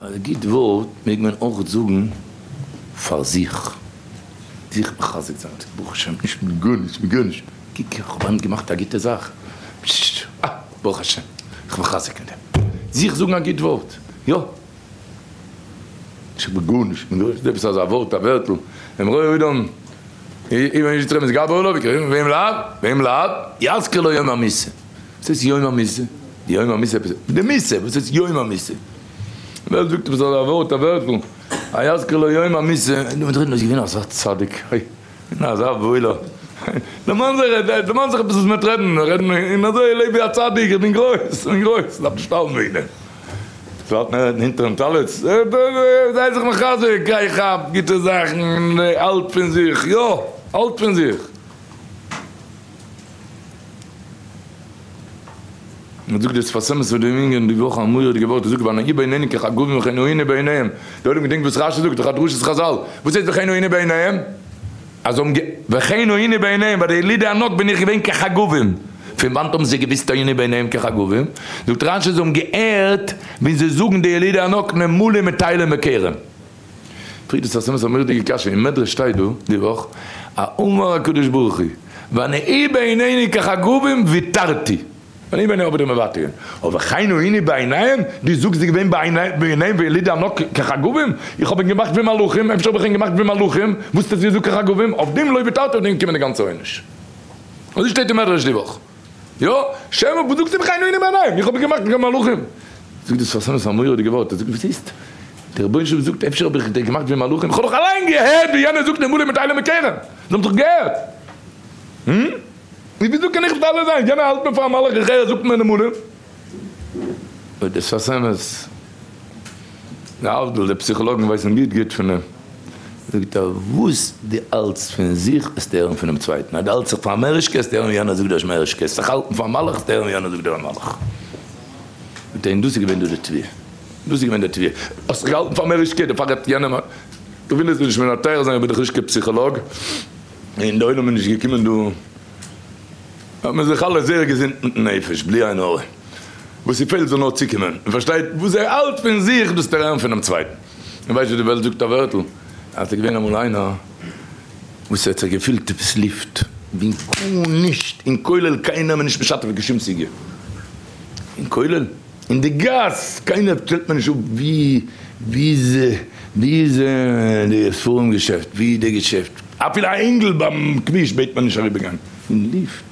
אז א גוט ווארט מעג מען אויך זאגן פאר זיך, זיך מחזק זיין, ברוך השם נישט מיט גארנישט מיט גארנישט, קוק איך האב היינט געמאכט א גוטע זאך, אה ברוך השם איך מחזק מיט דעם, זיך זאגן א גוט ווארט, יא, נישט מיט גארנישט מיט גארנישט, עפעס אזא ווארט א ווערטל, אם רואה אדם אם איש יתרם יתגבר עליו ואם לאו, ואם לאו, יזכיר לו יום המיתה. וואס הייסט יום המיתה? די יום המיתה עפעס די מיתה וואס הייסט יום המיתה? ווער זאגט עפעס אזא ווארט א ווערטל א יזכיר לו יום המיתה און דו מיט רעדן איז געווען אזא צדיק אוי געווען אזא וואוילער דערמאן זיך דערמאן זיך עפעס וואס מ'וועט רעדן רעדן און אזוי לעב ווי א צדיק איך בין גרויס איך בין גרויס דארף נישט שטארבן וועגן דעם זאלט מען רעדן הינטערן טלית זיי זיך מחזק גיי כאפ גוטע זאכן האלט פון זיך יא האלט פון זיך. מען זאגט די שפת אמת פון דעם אינגען די וואך א מורא'דיגע ווארט, ער זאגט ונהי בעינינו כחגבים וכן היינו בעיניהם, די עולם געדענקט וואס רשי זאגט דאך א דרשת חזל, וואס הייסט וכן היינו בעיניהם? אז האבן גע וכן היינו בעיניהם ביי די ילידי ענק בין איך געווען כחגבים, פון וואנט האבן זיי געוויסט היינו בעיניהם כחגבים? זאגט רשי זיי האבן געהערט ווי זיי זאגן די ילידי ענק נמלים מטיילים בכרם. פרעגט דער שפת אמת א מורא'דיגע קשיא, אין מדרש שטייט דא די וואך, אמר הקדוש ברוך הוא, ונהי בעינינו כחגבים ויתרתי, ונהי בעינינו האב איך דיר מוותר געווען, אבער כן היינו בעיניהם, דו זאגסט ס'איז געווען בעיניהם וילידי ענק כחגבים, איך האב אים געמאכט ווי מלאכים, אפשר האב איך אים געמאכט ווי מלאכים, וואס האסטו געזאגט כחגבים, אויף דעם לא ויתרתי אויף דעם קומען די גאנצע עונש. אזוי שטייט אין מדרש די וואך. יא, שמא, וואס זאגסטו וכן היינו בעיניהם, איך האב געמאכט מיט מלאכים. זאגט דער שפת אמת א מורא'דיגע ווארט, ער זאגט וואס הייסט? דער רבונו של עולם זאגט אפשר האב איך דיר געמאכט ווי מלאכים, איך האב דאך אליין געהערט ווי יענער זאגט נמלים מטיילים בכרם, זיי האבן דאך געהערט. הום? און וויאזוי קען איך מתעלה זיין, יענער האלט מיר פאר א מלאך איך הער ער זאגט מיר נמלים. זאגט דער שפת אמת, להבדיל די פסיכאלאגן ווייסן גוט גוט פון דעם. זאגט ער, וואס דו האלטסט פון זיך וועסטו הערן פונעם צווייטן, אז דו האלטסט זיך פאר א מערישקע וועסטו הערן ווי יענער זאגט דיר שמערישקע, וועסט זיך האלטן פאר א מלאך וועסטו הערן ווי יענער זאגט דיר א מלאך. זאגט ער, און דאס איז געווען דא די תביעה, דאס איז געווען די תביעה, האסט זיך געהאלטן פאר א מערישקע, דערפאר האט יענער מ. איך וויל עס נישט מנתח זיין, איך בין דאך נישט קיין פסיכאלאג, און די עולם איז נישט געקומען דא, האט מען זיך אלע זייער געזונט מיטן נפש, בלי עין הרע, וואס ס'פעלט זאל נאר צוקומען, און פארשטייט וואס ער האלט פון זיך, דאס וועט ער הערן פונעם צווייטן. און ווייסט ווי די וועלט זאגט א ווערטל, אז ס'איז געווען אמאל איינער וואס האט זיך געפילט עפעס לופט, ווי גארנישט, אין כולל קיינער מען נישט משתף אין קיין שום סוגיא, אין כולל, אין די גאס, קיינער שטעלט מען נישט אפ ווי ווי איז ווי איז די ספרים געשעפט, ווי איז די געשעפט, אפילו א אינגל ביים כביש בעט מען נישט אריבערגיין, אין לופט.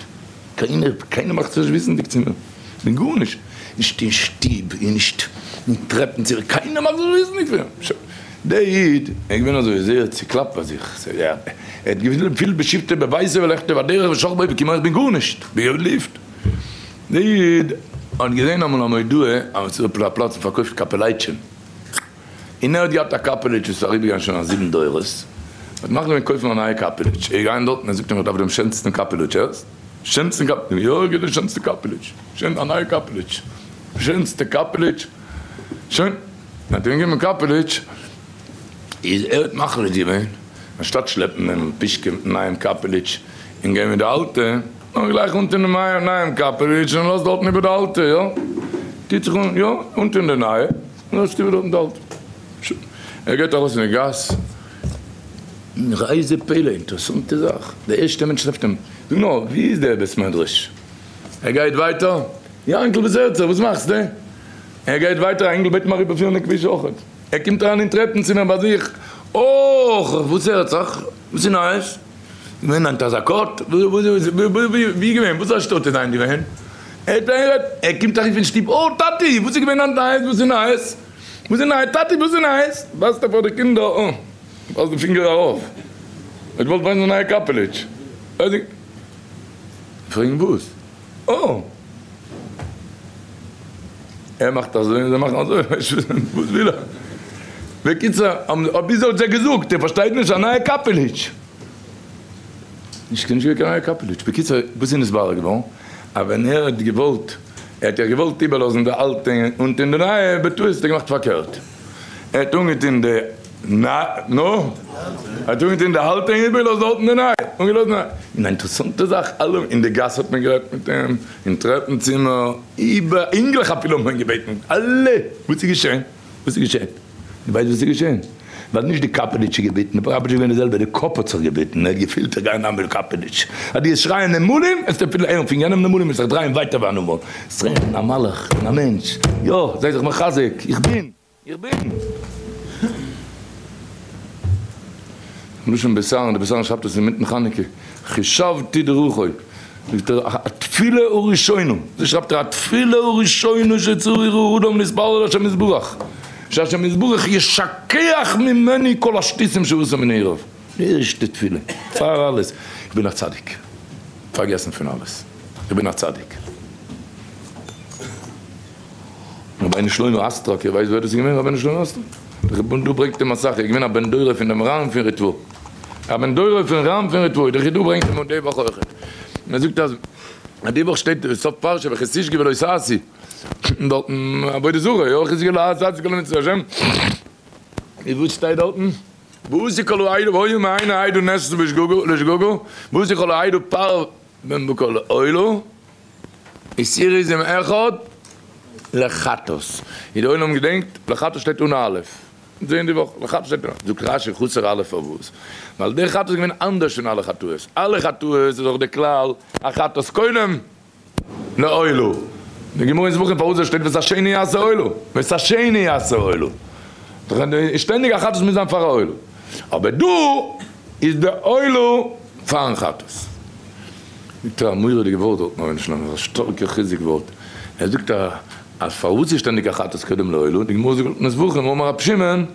קיינער, קיינער מאכט זיך נישט וויסענדיג צו מיר, כ'בין גארנישט, נישט אין שטוב און נישט אין טרעפן צימער, קיינער מאכט זיך נישט וויסענדיג פון מיר. שוין, דער איד איז געווען אזוי זייער צוקלאפט ביי זיך, ער האט געפילט בשבתו בביתו ולכתו בדרך ושכבו וקימו, איך בין גארנישט, כ'בין געווען לופט. דער איד האט געזען אמאל א מודעה אז ס'איז דא א פלאץ וואס פארקויפט קאפעלייטשען, און ער האט געהאט א קאפעליטש וואס איז אריבערגעגאנגען שוין א זיבן דורות, האט מחליט געווען קויפן א נייע קאפעליטש, ער איז געגאנגען דארטן, ער זאגט אים איך דארף דעם שענסטן קאפעלוטש, הערסט? שענסטן קאפעליטש, יא איך גיב דעם שענסטן קאפעליטש, שוין א נייע קאפעליטש, שענסטע קאפעליטש, שוין, מען האט אים געגעבן קאפעליטש, איז ער האט מחליט געווען, אנשטאט שלעפן דעם פושקע מיטן נייעם קאפעליטש און גיין מיט די אלטע, נאר גלייך אנטון דעם נייעם קאפעליטש און לאז דארטן איבער די אלטע, יא, טוט זיך אן, יא, אנטון די נייע. נו, שטיבל דארט אין די אלטע. שוין. ער גייט ארויס אין די גאס, און ראה זה פלא, אינטערעסאנטע זאך, דער ערשטער מענטש טרעפט אים, זאג נאר, ווי איז דער בית מדרש? ער גייט ווייטער, יאנקל וואס הערט זיך, וואס מאכסטו? ער גייט ווייטער, א אינגל בעט אים אריבערפירן די כביש אויכעט. ער קומט אריין אין טרעפן צימער ביי זיך, אויך, וואס הערט זיך? וואס איז נייעס? געווען היינט אזא קאורט? ווי געווען? וואס א שטאט איז היינט געווען? ער קומט אריף אין שטוב, אוי טאטי וואס איז געווען היינט נייעס? וואס איז נייעס? וואס איז נייעס? טאטי וואס איז נייעס? ווייזט ער פאר די קינדער, אוי ווייזט די פינגער ארויף, ער האט געוואלט ווייזן א נייע קאפעליטש, פרעגן וואס? אוי ער מאכט אזוי און זיי מאכן אזוי, וואס וויל ער? בקיצור, אבי האט זיי געזאגט, ער פארשטייט נישט, א נייע קאפעליטש. נישט קיין נישט קיין קאפעליטש. בקיצור, וואס איז נתברר געווארן? אז ווען ער האט געוואלט, ער האט יא געוואלט איבערלאזן די אלטע און אנטון די נייע, בטעות האט ער געמאכט פארקערט. ער האט אנגעטון די נייע, נו? ער האט אנגעטון די אלטע און איבערגעלאזט דארטן די נייע. אנגעלאזט די נייע. און א אינטערעסאנטע זאך, אלע אין די גאס האט מען גערעדט מיט אים, אין טרעפן צימער, איבער, אינגלעך אפילו האט מען געבעטן, אלע! וואס איז געשען? וואס איז געשען? דו ווייסט וואס איז געשען? ווייל נישט די קאפעליטש איז געביטן, די קאפעליטש איז געווען די זעלבע, די קאפ האט זיך געביטן, ער האט געפילט איך גיי אריין מיט די קאפעליטש, אז דו וועסט שרייען נמלים, וועסטו אפילו הערן פון יענעם נמלים, וועסט זיך דרייען ווייטער ווי א נמל, וועסט הערן א מלאך און א מענטש, יא, זיי זיך מחזק, איך בין, איך בין. לשון בית אהרן, דער בית אהרן שרייבט עס אינמיטן חנוכה, חשבתי דרכי, זאגט ער, התפילה הראשונה, אזוי שרייבט ער, התפילה הראשונה שצריך האדם להתפלל להשם יתברך, שהשם יתברך ישכח ממני כל השטותים שעשה מנעוריו, די ערשטע תפילה, פאר אלעס, איך בין א צדיק, פארגעסן פון אלעס, איך בין א צדיק. רבינו שלמה אסטראק, איר ווייסט ווער דאס איז געווען רבינו שלמה אסטראק? דער חידא ברענגט אים אסאך, ער איז געווען א בן דורו פון דעם רמ פון ריטבא, א בן דורו פון רמ פון ריטבא, דער חידא ברענגט אים אן די וואך אויכעט, און ער זאגט אז די וואך שטייט סוף פרשה וכי תשגה ולא תעשי, דארטן עבודה זרה, יא וכי תשגה ולא תעשי כל המצוות השם, איז וואס שטייט דארטן? ועשו כל העדה והיה מעין העדה נעשתה לשגגה, ועשו כל העדה פר בן בקר לעולה. שעיר עזים אחד לחטאת. איז די עולם געדענקט? לחטאת שטייט אן א אלף. זעהן די וואך, לחטאת שטייט אן א. זאגט רשי חסר אלף פארוואס? ווייל דער חטאת איז געווען אנדערש פון אלע חטאות. אלע חטאות איז דאך די כלל החטאת קודם לעולה. די גמרא אין זבחים פארוואס דא שטייט ואת השני יעשה עולה? ואת השני יעשה עולה. שטענדיג א חטאת מוז זיין פאר א עולה. אבער דא איז די עולה פארן חטאת. זאגט ער א מורא'דיגע ווארט דארט נאר נישט לאנג, א שטארקע חיזוק ווארט, ער זאגט אז פארוואס איז שטענדיג א חטאת קודם לעולה, די גמרא זאגט אין זבחים אמר רבי שמעון,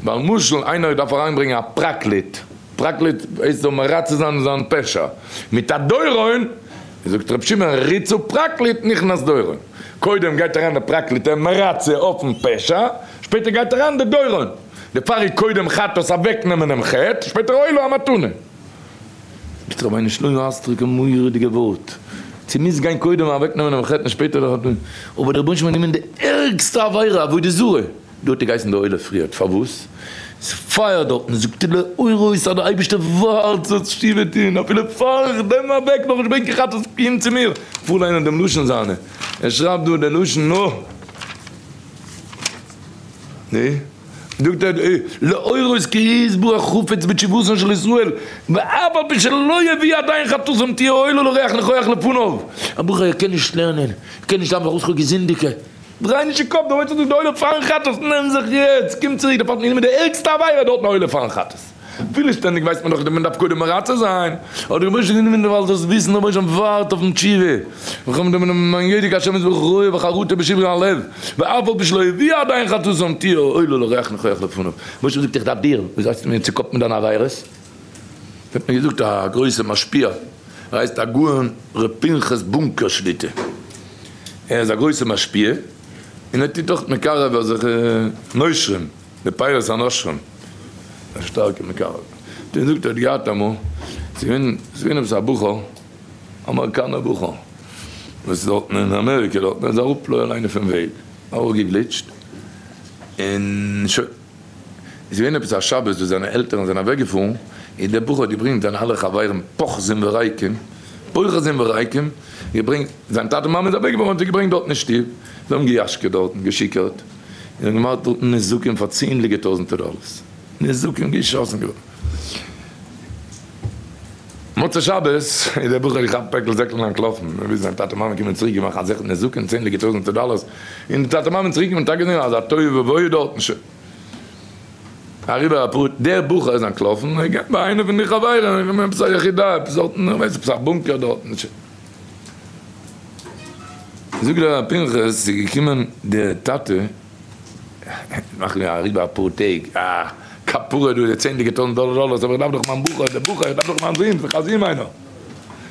ווייל משל איינער דארף אריינברענגען א פרקליט, פרקליט הייסט זאל מרצה זיין זיין פשע, מיט א דורון, זאגט רבי שמעון ריצה פרקליט נכנס דורון, קודם גייט אריין די פרקליט ער מרצה אויפן פשע, שפעטער גייט אריין די דורון, דערפאר איז קודם חטאת אוועקנעמען דעם חטא, שפעטער עולה א מתנה. זאגט רבינו שלמה אסטריק א מורא'דיגע ווארט, צו מוז גיין קודם אוועק נעמען דעם חטא און שפעטער די חטא, אבער דער רבונו של עולם האט גענומען די ערגסטע עבירה עבודה זרה, דא האט ער געהייסן די עולה פריערט, פארוואס? ס'איז פייער דארטן, זאגט ער להורות אז דער אייבערשטער ווארט זאלסט תשובה טון אפילו פאר איך נעם אוועק נאכנישט ברענג קיין חטאת קום צו מיר, פארליינען דעם לשון זיינע, ער שרייבט דא די לשון נו. נו. זאגט ער להורות כי יתברך חפץ בתשובתן של ישראל ואף על פי שלא יביא עדיין חטאתם תהיה עולה לריח ניחוח לפניו. א בחור ער קען נישט לערנען, ער קען נישט דאווענען פארוואס כ'האב געזינדיגט, דריי נישט די קאפ, דער אויבערשטער זאגט די עולה פארן חטאת, נעם זיך יעצט, קום צוריק, דערפאר האט מען גענומען די ערגסטע עבירה דארטן עולה פארן חטאת. אפילו שטענדיג ווייסט מען דאך אז מען דארף קודם מרצה זיין, האט דער רבונו של עולם גענומען ווייל זאלסט וויסן דער רבונו של עולם ווארט אויפן תשובה, וכמדומני השם יתברך רואה וחרטה בשברון הלב, ואף על פי שלא הביאה עדיין חטאתם תהיה עולה לריח ניחוח לפניו, משה זאגט איך דארף דיר, וואס זאגסטו מיר צוקאפט מיט דיינע עבירות? האט מיר געזאגט א גרויסע משפיע, ער הייסט הגאון ר' פנחס בונקער שליטא, ער איז א גרויסע משפיע, און ער טוט אויך מקרב אזעלכע נושרים. די פירות הנושרים, א שטארקע מקרב. דער זאגט ער האט געהאט אמאל, ס'איז געווען, ס'איז געווען עפעס א בחור, אמעריקאנער בחור, וואס איז דארטן אין אמעריקע דארטן, ער איז אראפ לא עלינו פון וועג, אראפגעגליטשט, און שוין. איז געווען עפעס א שבת וואס זיינע עלטערן זענען אוועקגעפארן, און דער בחור האט געברענגט זיינע אלע חברים פוחזים וריקים, פוחזים וריקים, געברענגט, זיין טאטע מאמע איז אוועקגעפארן האט זיי געברענגט דארטן אין שטוב, זיי האבן געיאשקעט דארטן, געשיקערט. און האט געמאכט דארטן נזקים פאר צענדליגע טויזענטער דאללערס, נזקים געשאסן געווארן. מוצאי שבת איז דער בחור געכאפט פעקל זעקל און אנטלאפן, מען וויל זיין טאטע מאמע קומען צוריק געמאכט אזעלכע נזקים צענדליגע טויזענטער דאללערס, און די טאטע מאמע צוריק געקומען טאקע געזען אזא תוהו ובוהו דארטן, שוין אריבער אפאר, דער בחור איז אנטלאפן, ער גייט ביי איינע פון די חברים, עפעס א יחידה, עפעס דארטן, איך ווייס עפעס א בונקער דארטן, שוין. זאגט דער ר' פנחס, ס'איז געקומען דער טאטע, מאך מיר אריבער אפאר טעג, אה, כפרה דא די צענדליגע טויזנט דאלער דאלערס, אבער איך דארף דאך מיין בחור, דער בחור, איך דארף דאך מיין זון, ס'איז דאך א זון מיינער.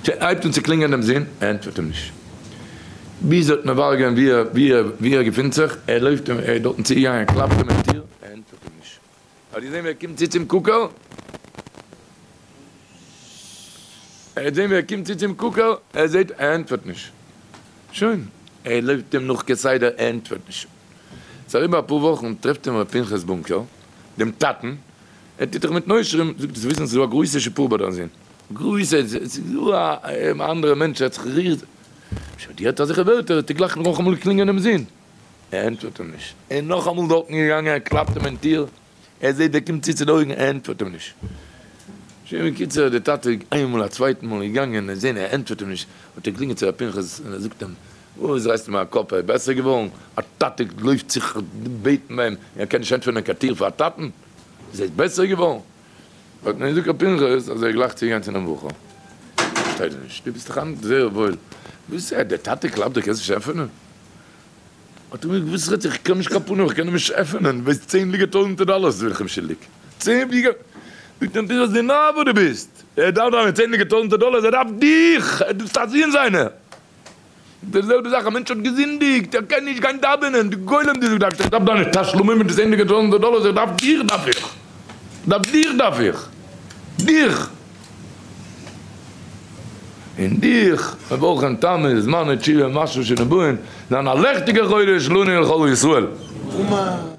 שוין, ער הייבט אן צו קלינגען דעם זון, ער ענטפערט אים נישט. ביז ער האט מברר געווען וואו ער וואו ער געפינט זיך, ער לויפט אים, ער איז דארטן צוגעגאנגען, ער קלאפט אים אין טיר, ער ענטפערט אים נישט. האט געזען ווי ער קומט צו צום קוקער, ער האט זען ווי ער קומט צו צום קוקער, ער זעט ער ענטפערט נישט, שוין, ער לויפט אים נאך כסדר, ער ענטפערט נישט. ס'איז אריבער אפאר וואכן, טרעפט אים ר' פנחס בונקער, דעם טאטן, ער טוט דאך מיט נושרים, זאגט ער, זאלסט וויסן ס'איז דא א גרויסע שיפור ביי דיין זון, גרויסע, ס'איז דא א אנדערע מענטש, ער האט זיך גערירט, שוין, די הערט אזעלכע ווערטער, האט ער גלייך נאכאמאל געקלינגען דעם זון. ער ענטפערט אים נישט. ער איז נאכאמאל דארטן געגאנגען, ער קלאפט אים אין טיר, ער זעט ער קומט צו צו די אויגן, ער ענטפערט אים נישט. שוין בקיצור דער טאטע איז איינמאל א צווייטן מאל געגאנגען און זען ער ענטפערט אים נישט, האט ער געקלינגען צו ר' פנחס און ער זאגט אים, וואס רייסטו מיר א קאפ, ער איז בעסער געווארן? א טאטע לויפט זיך בעטן ביי אים און ער קען נישט ענטפערן קיין טיר פאר א טאטן? איז ער בעסער געווארן? האט מיר געזאגט ר' פנחס אז ער איז גלייך צוגעגאנגען צו דעם בחור, פארשטיי דיר נישט, דו ביסט דאך היינט זייער וואויל, וואס איז דער טאטע קלאפט דו קענסט נישט עפענען? האט ער מיר געזאגט וואס רעדסטו איך קען נישט קיין פנים איך קען אים נישט עפענען, ווייסט צענדליגע טויזענטער דאללערס בין איך אים שולדיג, צענדליגע, זאגט אים פנחס דו נאר וואס דו ביסט, ער דארף דיינע צענדליגע טויזענטער דאללערס, ער דארף דיך, דו ביסט א זון זיינער. די זעלבע זאך, א מענטש האט געזינדיגט, ער קען נישט גיין דאווענען, די גולם די זאגט איך דארף דיינע תשלומים מיט די צענדליגע טויזענטער דאללערס, איך דארף דיך דארף איך, דארף דיך דארף איך, דיך, און דיך, מברכים תמוז, זמני תשובה משהו שנבואין, זיין א לעכטיגע חודש לנו ולכל ישראל. אמן.